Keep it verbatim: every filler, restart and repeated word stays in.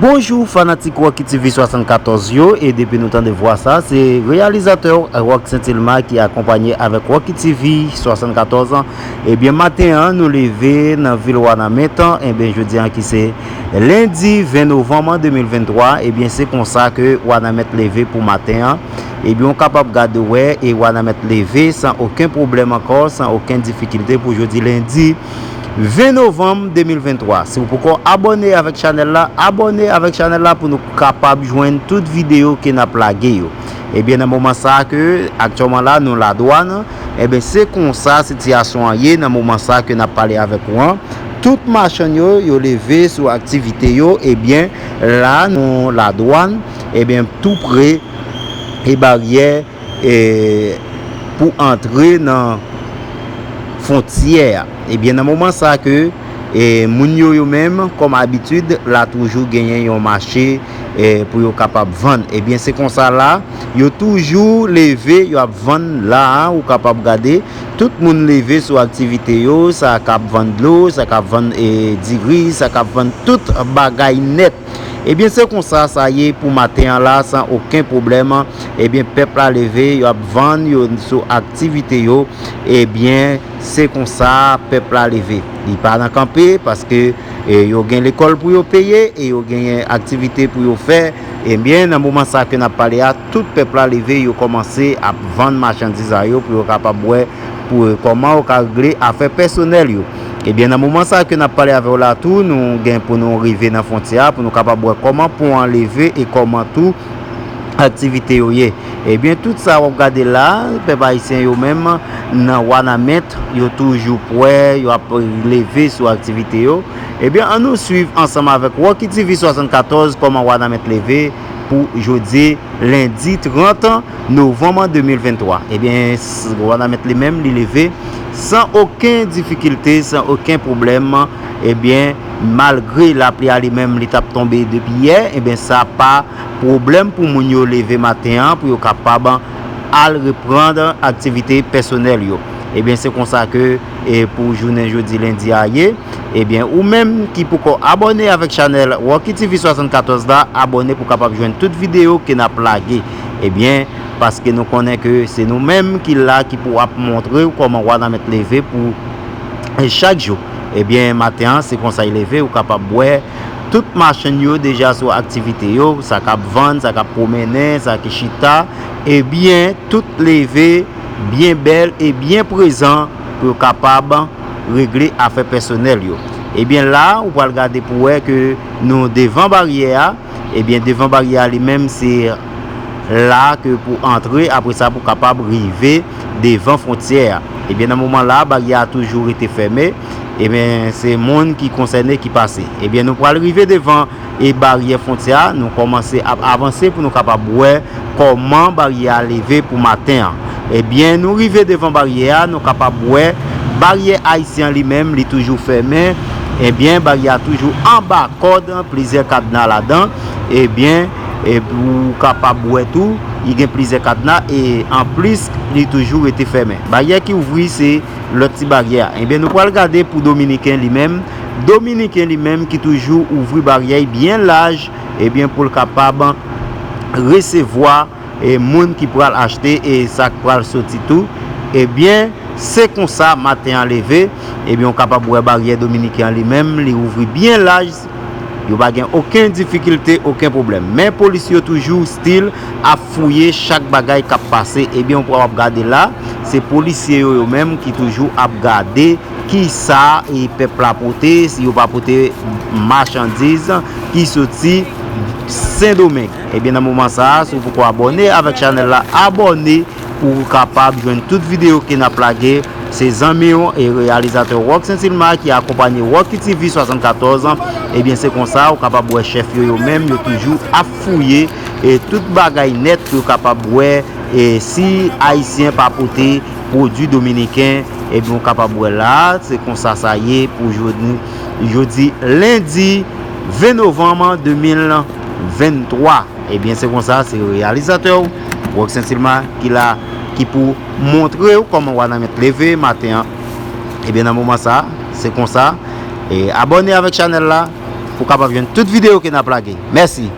Bonjou fanatik Rocky T V swasannkatòz yo, e depi nou tande vwa sa, se reyalizatè Rock Saint Elma ki akonpanye avèk Rocky T V swasannkatòz. Ebyen, maten an, nou leve nan vil Wanament, ebyen, jodi an ki se lendi ven novanm de mil venntwa, ebyen, se konsa ke Wanament leve pou maten an. Ebyen, ou kapab gade wè, e Wanament leve san okenn pwoblèm ankò, san okenn difikilte pou jodi lendi ven novanm de mil venntwa. Si w poko abòne avèk chanèl la, abòne avèk chanèl la pou nou kapab jwenn tout videyo ke n ap lage yo. Ebyen, nan moman sa ke aktyèlman la, nou ladwàn, ebyen, se konsa sitiyasyon an ye nan moman sa ke n ap pale avèk ou an. Tout machann yo, yo leve sou aktivite yo, ebyen, la, nou ladwàn, ebyen, tou pre e baryè e, pou antre nan fwontyè a. Ebyen, nan moman sa ke, e, moun yo, yo menm, kòm abitid, la toujou genyen yon mache, e, pou yo kapab vann. Ebyen, se konsa la, yo toujou leve, yo ap vann la a, ou kapab gade, tout moun leve sou aktivite yo, sa k ap vann dlo, sa k ap vann, e, diri, sa k ap vann tout bagay nèt. Ebyen, se konsa sa ye pou maten an la, san okenn pwoblèm. Ebyen, pèp la leve, yo ap vann, yo sou aktivite yo. Ebyen, se konsa pèp la leve. Li pa nan kanpe, paske, e, yo gen lekòl pou yo peye, e yo genyen aktivite pou yo fè. Ebyen, nan moman sa ke n ap pale a, tout pèp la leve, yo kòmanse ap vann machandiz a yo pou yo kapab wè pou, e, kòman yo ka regle afè pèsonèl yo. Ebyen, nan moman sa ke n ap pale avè w la tou, nou gen pou nou rive nan fwontyè a, pou nou kapab wè kòman pon an leve e kòman tou aktivite yo ye. Ebyen, tout sa w ap gade la, pèp ayisyen yo menm, nan Wanament, yo toujou prè, yo ap leve sou aktivite yo. Ebyen, ann nou swiv ansanm avèk Rocky T V swasannkatòz kòman Wanament leve pou jodi lendi trant novanm de mil venntwa. Ebyen, s-, Wanament li menm, li leve san okenn difikilte, san okenn pwoblèm. Ebyen, malgre lapli a li menm, li t ap tonbe depi yè, ebyen, sa pa pwoblèm pou moun yo leve maten an, pou yo kapab al reprann aktivite pèsonèl yo. Ebyen, se konsa ke, e, pou jounen jodi lendi a ye, ebyen, ou menm ki poko abòne avèk chanèl Rocky T V swasannkatòz la, abòne pou kapab jwenn tout videyo ke n ap lage. Ebyen, paske nou konnen ke se nou menm ki la, ki pou ap montre w kòman Wanament leve pou, e, chak jou. Ebyen, maten an, se konsa l leve, ou kapab wè tout machann yo deja sou aktivite yo, sa k ap vann, sa k ap pwomennen, sa ki chita. Ebyen, tout leve byen bèl e byen prezan pou yo kapab regle afè pèsonèl yo. Ebyen, la, ou pral gade pou wè ke nou devan baryè a. Ebyen, devan baryè a li menm, se la ke pou antre, apre sa pou kapab rive devan fwontyè a. Ebyen, nan moman la, baryè a toujou rete fèmen. Ebyen, se moun ki konsène ki pase. Ebyen, nou pral rive devan e baryè fwontyè a, nou kòmanse ap avanse pou nou kapab wè kòman baryè a leve pou maten an. Ebyen, nou rive devan baryè a, nou kapab wè baryè ayisyen an li menm, li toujou fèmen. Ebyen, baryè a toujou anba kòd, plizyè kadna ladan. Ebyen, e pou w kapab wè tou, li gen plizyè kadna e anplis, li toujou rete fèmen. Baryè ki ouvri, se lòt ti baryè a. Ebyen, nou pral gade pou Dominiken li menm. Dominiken li menm ki toujou ouvri baryè byen laj, ebyen, pou l kapab resevwa, e, moun ki pral achte e sa k pral soti tou. Ebyen, se konsa maten an leve. Ebyen, ou kapab wè baryè Dominiken an li menm, li ouvri byen laj. Yo pa gen okenn difikilte, okenn pwoblèm. Men polis yo toujou still ap fouye chak bagay k ap pase. Ebyen, ou ap gade la, se polisye yo, yo menm ki toujou ap gade kisa e pèp la pote, si yo pa pote machandiz ki soti Sendomeng. Ebyen, nan moman sa a, si w poko abòne avèk chanèl la, abòne pou w kapab jwenn tout videyo ke n ap lage. Se zanmi w e reyalizatè Rock Saint Silma ki akonpanye Rocky T V swasannkatòz. Ebyen, se konsa, ou kapab wè chèf yo, yo menm, yo toujou ap fouye e tout bagay nèt pou yo kapab wè e si Ayisyen pa pote pwodui dominiken, ebyen, ou kapab wè la, se konsa sa ye pou jodi, jodi lendi ven novanm de mil venntwa. Ebyen, se konsa, se reyalizatè w, Rock Saint Silma, ki la, ki pou montre w kòman Wanament leve maten an. Ebyen, nan moman sa, se konsa. E abòne avèk chanèl la, pou w kapab jwenn tout videyo ke n ap lage. Mèsi.